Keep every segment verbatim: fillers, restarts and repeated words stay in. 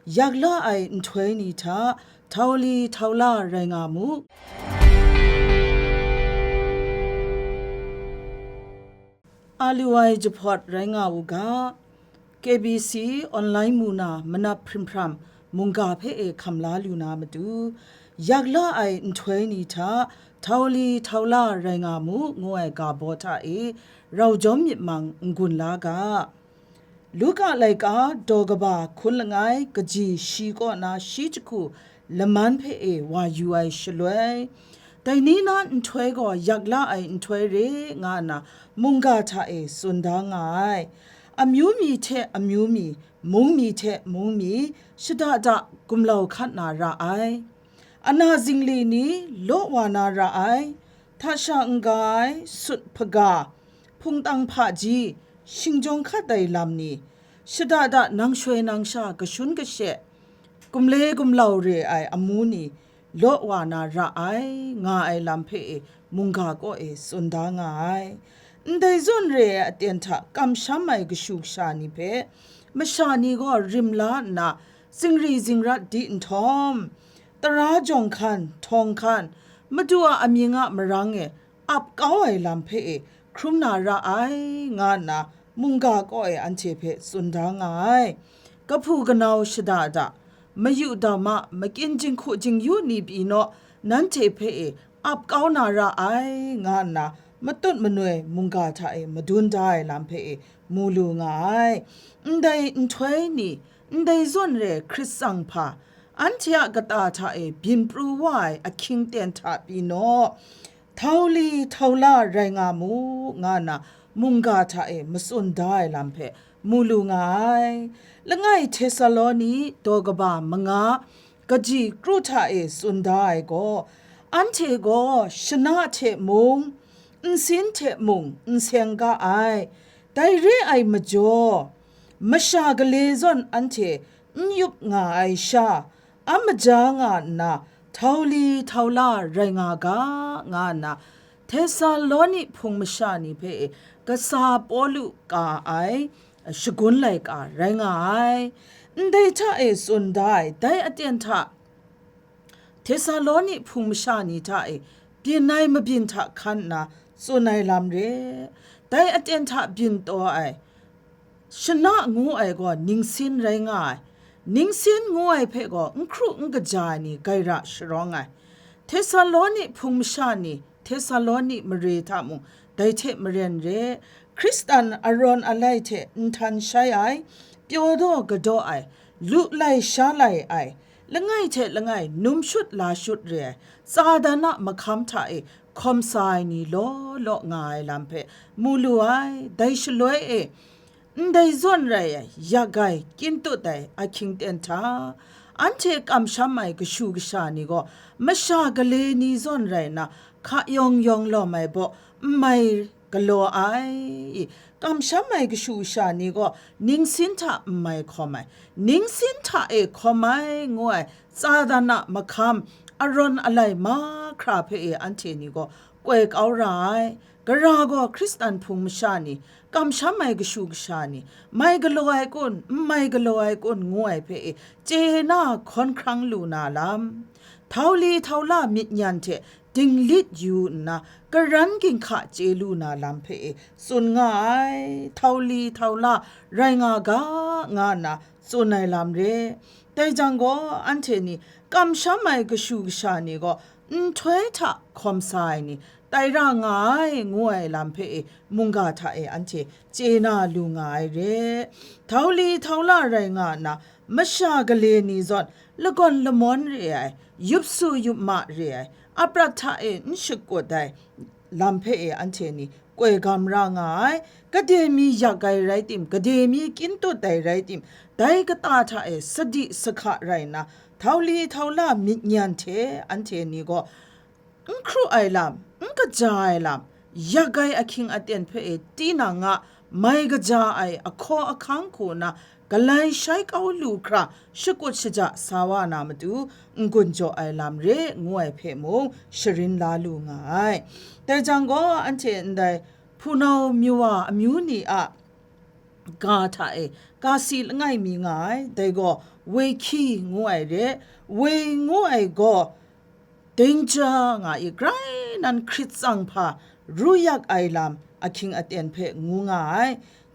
yak la ai nhtoi ni hta htau li htau la rai nga mu. A lu ai jahpawt rai nga u ga, K B C online mu na manap hprim hpram mungga hpe e hkam la lu na matu, yak la ai nhtoi ni hta htau li htau la rai nga mu, ngu ai ga baw hta e rau jawm myit mang n-gun la ga. Luka laika daw kaba hkun langai kaji shi kaw na shi jahku laman hpe e wa yu ai shaloi, dai ni na nhtoi gaw yak la ai nhtoi re nga nna mungga hta e tsun da nga ai. Amyu mi hte amyu mi, mung mi hte mung mi, shada da gumlau hkat na ra ai. Ana zingli ni law wa na ra ai, hta sha n-ga ai, sut hpaga, hpungtang hpaji, shingjawng hkat ai lam ni, shada da nang shoi nang sha kashun kashe, gumle gumlau re ai amu ni, law wa na ra ai, nga ai lam hpe e mungga kaw e tsun da nga ai. Ndai zawn re ai aten hta kamsham ai kashu kasha ni hpe, masha ni gaw rim la nna, zingri zingrat di nhtawm, tara jawng hkan, htawng hkan, Madu a amying a marang e ap kau ai lam hpe e hkrum na ra ai, nga nna mungga kaw e anhte hpe tsun da nga ai. Kahpu kanau shada da, mayu dam a, makyin jinghku jingyu ni pyi naw, nanhte hpe e ap kau na ra ai, nga nna matut manoi mungga hta e madun da ai lam hpe e mu lu nga ai. Ndai nhtoi ni, ndai zawn re hkrit tsang hpa, anhte a kata hta e byin pru wa ai ahkying ten hta pyi naw, htau li htau la rai nga mu, nga nna mungga hta e matsun da ai lam hpe mu lu nga ai. Langai Htesaloni daw kaba manga kaji kru hta e tsun da ai gaw, anhte gaw shana hte mung, nsin hte mung n seng ga ai. Dai re ai majaw, masha gale zawn anhte n yup nga ai sha, a maja nga nna, htau li htau la rai nga ga, nga nna, Htesaloni hpung masha ni hpe kasa Pawlu ka ai shagun laika rai nga ai. Ndai hta e tsun da ai, dai aten hta Htesaloni hpung masha ni hta e byin ai mabyin hta hkan nna tsun ai lam re. Dai aten hta byin taw ai, shana ngu ai gaw ningsin rai nga ai. Ningsin ngu ai hpe gaw n hkru n kaja ai ni gaira sharawng ai. Htesaloni hpung masha ni, Htesaloni mare hta mung, dai hte maren re, Hkristan arawn alai hte nhtan shai ai, pyaw daw kadaw ai, lu lai sha lai ai, langai hte langai num shut la shut re ai, tsa dan a mahkam hta e hkawm sa ai ni law law nga ai lam hpe mu lu ai. Dai shaloi e, ndai zawn rai ai, yak ai, kyin tut ai ahkying ten hta, anhte kamsham ai kashu kasha ni gaw, masha gale ni zawn rai nna, hka yawng yawng lawm ai baw, n mai galaw ai. Kamsham ai kashu kasha ni gaw, ningsin hta n mai hkawm ai, ningsin hta e hkawm ai, ngu ai, tsa dan a mahkam, arawn alai mahkra hpe e anhte ni gaw, koi kau ra ai. Gara gaw Hkristan hpung masha ni, kamsham ai kashu kasha ni, mai galaw ai kun, n mai galaw ai kun, ngu ai hpe e, chye na hkawn hkrang lu na lam, htau li htau la myit nyan hte dinglit yu nna, karan ginhka chye lu na lam hpe e tsun nga ai, htau li htau la rai nga ga, nga nna tsun ai lam re. Dai jang gaw, anhte ni kamsham ai kashu kasha ni gaw, nhtoi hta hkawm sa ai ni tai ra nga ai, ngu ai lam hpe e mungga hta e anhte chye na lu nga ai re. Htau li htau la rai nga nna, masha gale ni zawn lagawn lamawn re ai, yup su yup ma re ai, aprat hta e n shakut ai lam hpe e anhte ni koi gam ra nga ai. Gade mi yak ai rai tim, gade mi kyin tut ai rai tim, dai kata hta e sadi sahka rai nna, htau li htau la myit nyan hte anhte ni gaw, n hkru ai lam, n kaja ai lam, yak ai ahkying aten hpe e tinang a mai kaja ai ahkaw ahkang hku nna, galai shai kau lu hkra shakut shaja sa wa na matu, n-gun jaw ai lam re, ngu ai hpe mung sharin la lu nga ai. Dai jang gaw, anhte ndai hpunau myu wa amyu ni a ga hta e kasi langai mi nga ai, dai gaw woi hkyi ngu ai re, woi ngu ai gaw, danger nga i, grai nan hkrit tsang hpa ru yak ai lam ahkying aten hpe ngu nga ai.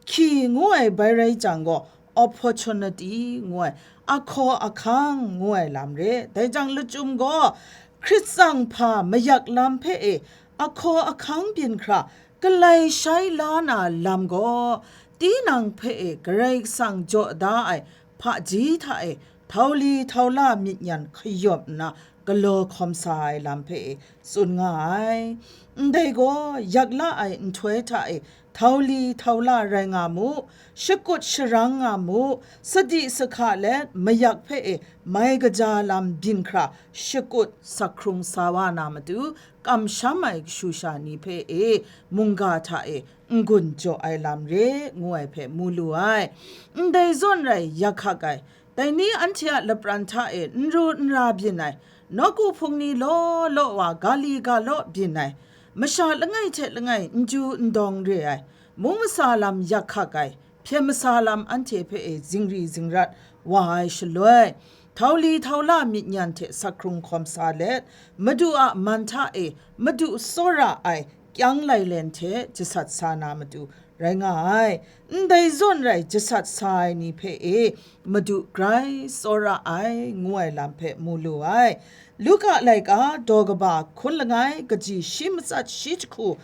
Hkyi ngu ai bai rai jang gaw, opportunity ngu ai, ahkaw ahkang ngu ai lam re. Dai jang lachyum gaw, hkrit tsang hpa mayak lam hpe e ahkaw ahkang byin hkra galai shai la na lam gaw, tinang hpe e Karai Kasang jaw da ai hpaji hta e, htau li htau la myit nyan hkayawp nna galaw hkawm sa ai lam hpe e tsun nga ai. Ndai gaw, yak la ai nhtoi hta e, htau li htau la rai nga mu, shakut sharang nga mu, sadi sahka let mayak hpe e mai kaja lam byin hkra shakut sakhkrung sa wa na matu, kamsham ai kashu sha ni hpe e mungga hta e n-gun jaw ai lam re, ngu ai hpe mu lu ai. Ndai zawn rai yak hkak ai, dai ni anhte a lapran hta e n ru n ra byin ai, nawku hpung ni law law wa ga li ga law byin ai, masha langai hte langai n ju n dawng re ai, mung masa lam yak hkak ai, hpyen masa lam anhte hpe e zingri zingrat wa ai shaloi, htau li htau la myit nyan hte sakhkrung hkawm sa let, Madu a man hta e Madu tsawra ai kyang lailen hte jasat sa na matu rai nga ai. Ndai zawn rai jasat sa ai ni hpe e Madu grai tsawra ai, ngu ai lam hpe mu lu ai. Luka laika daw kaba hkun langai kaji shi matsat shi jahku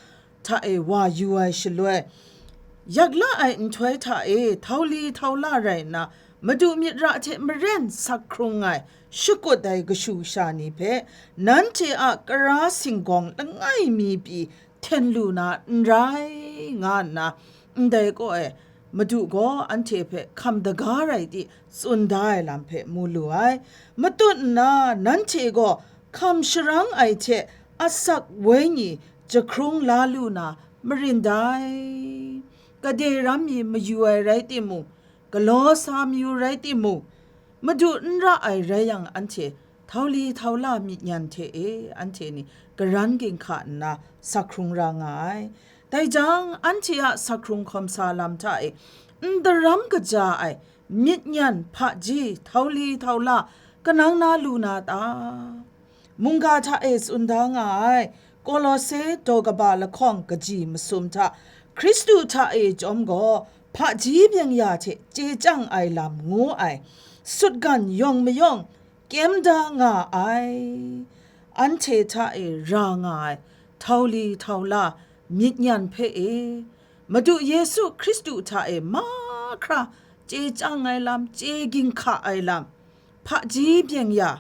hta e wa yu ai shaloi, yak la ai nhtoi hta e htau li htau la rai nna, Madu myit ra hte maren sak hkrung ai shakut ai kashu kasha ni hpe, nanhte a kara singgawng langai mi pyi hten lu na n rai, nga nna, ndai kaw e, Madu gaw anhte hpe hkam daga rai di tsun da ai lam hpe mu lu ai. Matut nna, nanhte gaw hkam sharang ai hte asak wenyi jahkrung la lu na marin dai. Gade ram mi mayu ai rai timung, galaw sa mayu rai timung, Madu n ra ai rai yang, anhte htau li htau la myit nyan hte e anhte ni garan ginhka nna sak hkrung ra nga ai. Dai jang, anhte a sak hkrung hkawm sa lam hta e n daram kaja ai myit nyan hpaji htau li htau la kanang na lu na ta? Mungga hta e tsun da nga ai, Kolose daw kaba lahkawng kaji masum hta, Hkristu hta e chyawm gaw, hpaji byeng ya hte chye chyang ai lam ngu ai, sutgan yawng mayawng kyem da nga ai, anhte hta e ra nga ai htau li htau la myit nyan hpe e, Madu Yesu Hkristu hta e mahkra chye chyang ai lam, chye ginhka ai lam, hpaji byeng ya,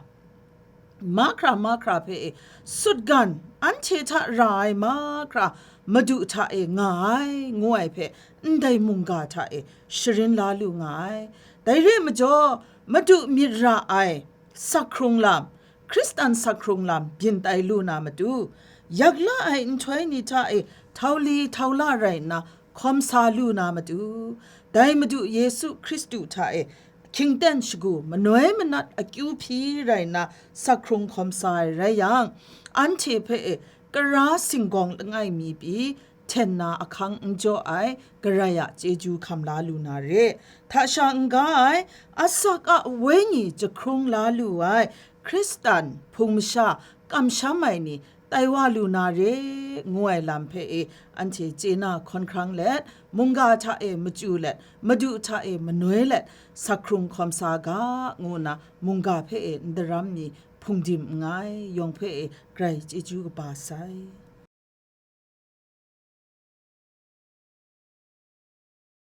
mahkra mahkra hpe e sutgan, anhte hta ra ai mahkra Madu hta e nga ai, ngu ai hpe ndai mungga hta e sharin la lu nga ai. Dai re ai majaw, Madu myit ra ai sak hkrung lam, Hkristan sak hkrung lam byin tai lu na matu, yak la ai nhtoi ni hta e htau li htau la rai nna hkawm sa lu na matu, dai Madu Yesu Hkristu hta e hkyingten shagu manoi manat akyu hpyi rai nna sak hkrung hkawm sa ai rai yang, anhte hpe e kara singgawng langai mi pyi hten na ahkang n jaw ai Karai a chyeju hkam la lu na re. Hta sha n-ga ai, asak a wenyi jahkrung la lu ai Hkristan hpung masha kamsham ai ni tai wa lu na re, ngu ai lam hpe e anhte chye na hkawn hkrang let, mungga hta e machyu let, Madu hta e manoi let, sak hkrung hkawm sa ga, ngu nna mungga hpe e n daram mi hpungdim nngai, yawng hpe e grai chyeju kaba sai.